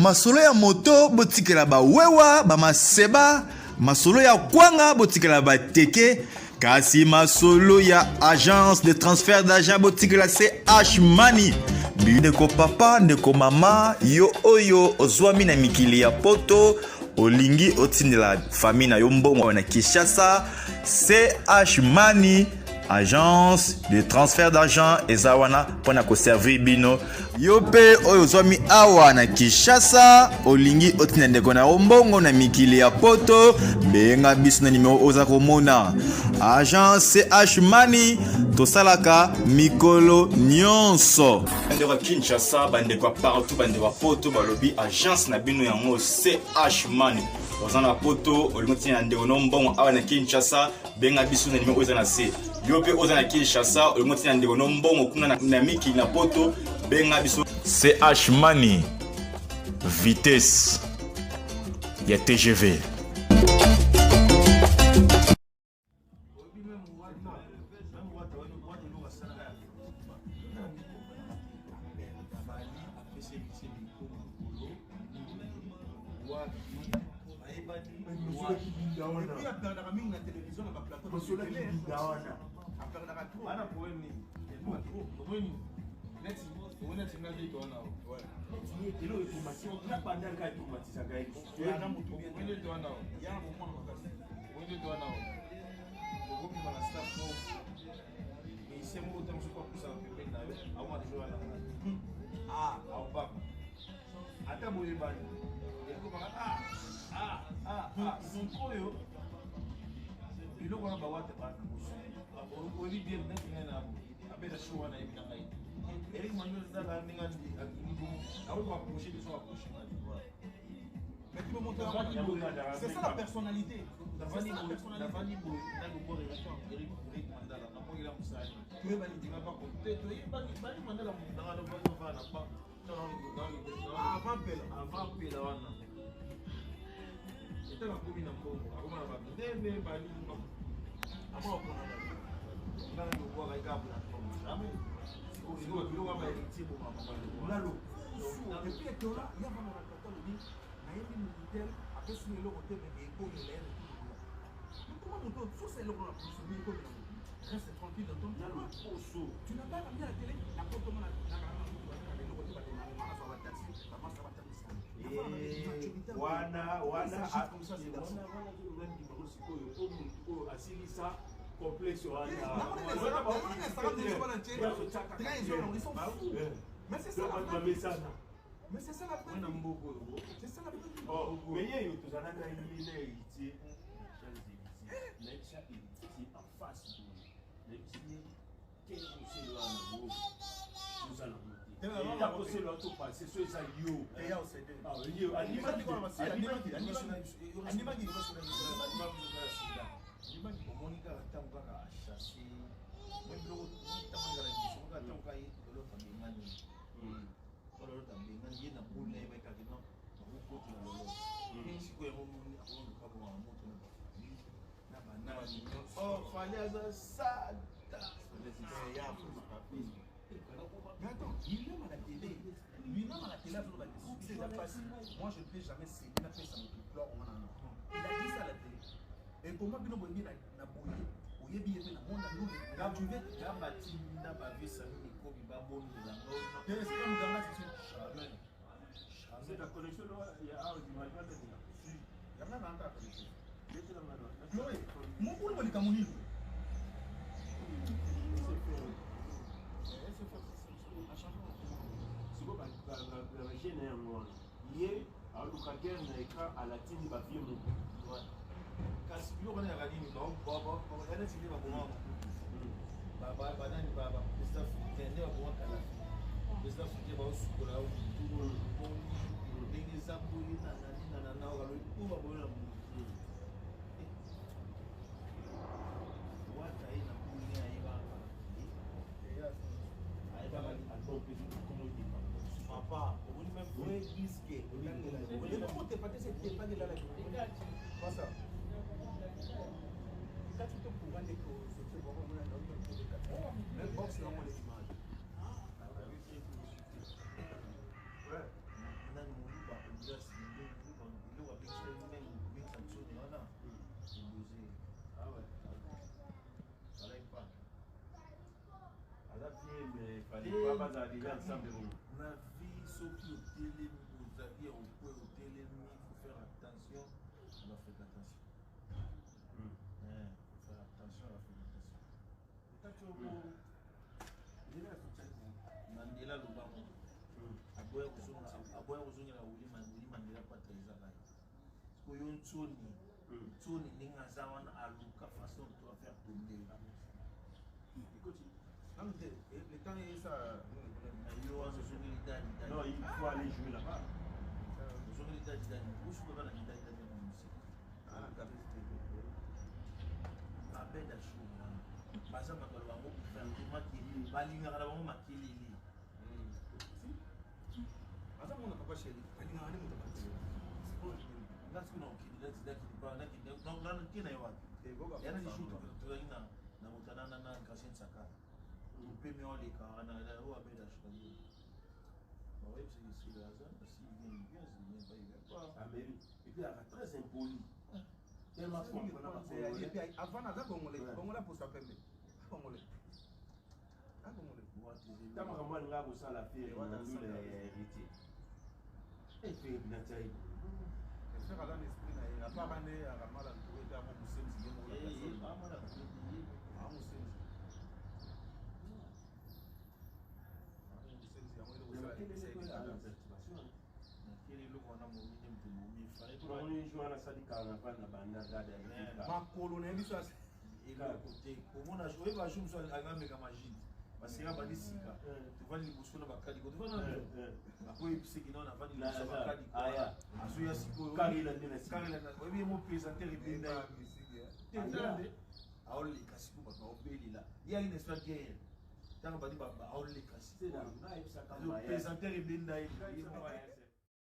Masolo ya moto botikela ba wewa, ba maseba, masolo ya kwanga botikela ba teke, kasi masolo ya agence de transfert d'argent botikela CH Money. Ndeko papa, ndeko mama, yo oyo ozwami na mikili ya poto, olingi otindela famille na yo mbongo na Kinshasa, CH Money agence de transfert d'argent eza wana mpo na koservir bino. Yo mpe oyo ozwami awa na Kinshasa, olingi otinda ndeko na yo mbongo na mikili ya poto, benga biso na nimero oza komona. Agence CH Money, tosalaka mikolo nyonso. Bandeko ya Kinshasa, bandeko ya partout, bandeko ya poto, balobi agence na bino yango CH Money. Oza na poto, olingi otinda ndeko na mbongo awa na Kinshasa, benga biso na nimero oyo eza na se. Yo mpe oza na Kinshasa, olingi otinda ndeko na mbongo kuna na mikili na poto, benga biso. CH Money, vitesse ya TGV. Ata boyebani ekomaka sikoyo biloko wana bawate bana oyebi bien neti ngai na abeta show wana yebi na ngai Eric Manuel ezalaka ndenge alingi bongo akoki koapproche biso approche ngai. Mais tu peux montrer c'est ça la personnalité. Navandi boye nalobwaka Eric Mandala namokela mosali toyebani ndinga te toyebani bani Mandala nanga novaa na banque avant pela avant pela wana etanga akomi na mbongo akoma na bamindele bani akoma kona nga nalobwaka eka plateforme jamais sikoyo biloko ya bahéritier bomama na lokusu et puis etola ya bana na plateau alobi nayebi militaire apesi nga eloko te mais ekomela ye na comment moto sosa eloko na pusu mi ekomela moto reste tranquille dans ton na lokusu. Tu n'as pas ramené à la télé na poto nga na na moto azaka eloko te bato na nga na ba taxi bamasa batangisa wana wana wana tozolanda sikoyo po motu oyo asilisa complexe wana. Mais c'est ça la vraie vie. Bamesana. Mais c'est ça la vraie wana vie. mboka oyo. C'est ça la vraie vie. Oh, mais ye yo tozala na ye na héritier Charles Héritier, nayebisa héritier en face boye, nayebisi ye te koselo wana bo toza nango te ta koselo wana topase so eza yo. Eya osede. Ah, ye andimaki te, andimaki andimaki andimaki omoni kaka ntango kaka achasse me biloko ntango kaka biso kaka ntango kaka ye loloto abengani loloto abengani ye na boli na ye bayekaki non bakokotela loloto sikoyo yango moni akoluka bomaka moto na bafamille na banani. Oh, Fally aza sata. Mais attends, lui-même à la télé, lui-même à la télé, succès eza pasi. Moi, je ne peux jamais céder na pesa moto gloire wana. Il a dit ça à la télé. Et comment bino boyebi na boye oyebi ye mpe na monde ndule Nga tu veux nga batinda bavesami mikobi babondela. Te c'est comme Ganga c'est jamais. C'est la connexion ya awa dimalimatadina. Yanga na anga connexion. Chloé, mokulu bolikambo nini? Sikoyo bagene yango wana ye aluka guerre na écran alatini bavie moko. Kasi biloko wana yaka nini neti nde babomaka mokutu banani baprésident africain nde baboma Kadafi président africain baosukola yo mutu omoni ndenge eza boye nanani nanana okalobi po baboye na mutu wata ye na bule ayebaka ayebaka album mpe komo etepa. Papa omoni même vrai disque. Eloko tepa te, c'est tepa nde elalaki. Pas ça. Kati to courant nde même box nango les images. Nani moluba. Fallait pas bazala déjà ensemble bongo. Na vie, soki otelemi, ozali ya okwe, otelemi, faut faire attention à la fréquentation. Faut faire attention à la fréquentation. Mandela alobango, aboya kozongela Wili Mandela patra ezaka ye. Sikoyo Ntsoni, Ntsoni ndenge aza wana, aluka façon to faire tomber. Nanu te, le temps esa. Na yo wana ozongeli dadi dadi. Non, il faut aller jouer là-bas. Ozongeli dadi dadi, osuka na dadi dadi ya mosika. Babeda jour wana baza bato na bango ouvertement ke balingaka na bango makelele. Aza mona papa chéri, alingaka nde moto makelele. Nga soki na okende nake na ye wapi? Yana jour tozalaki na motana na Gracien Sakara, topemi oleka na oyo abeda jour bayebisaki esila aza si vient, il vient, s'il vient pas, il vient pas. Ah mais oui. Et puis il est très impoli. Tellement comprendre ba Congolais. Avant aza congolais, congolais aposa pembe, congolais, congolais. Ntango makambo alinga kosala Ferre na ndula ya Héritier. Ferre bina tia ye. Frère aza na esprit na ye, apart nde akamala ntour ete amo mosenzi ye moko na personne amosenzi mosenzi yango eloko. Nakeli eloko wana momi nde moto bomi efale. Tomoni jour wana asali carnaval na banda gade ya makolo na ye biso. Eloko te komona, oyeba jour mosu alinga ameka magide, baseka bandi sika, tovandi liboso na bakadiko, tovandi akoyebiseki nao navandi liboso ya bakadiko, azoya sikoyo oyebi ye mo pesanteur ebenda ye te nde aoleka sikoyo, bato baobelela ye ayi na esprit guerre, ntango bandi aoleka sikoyo pesanteur ebenda ye.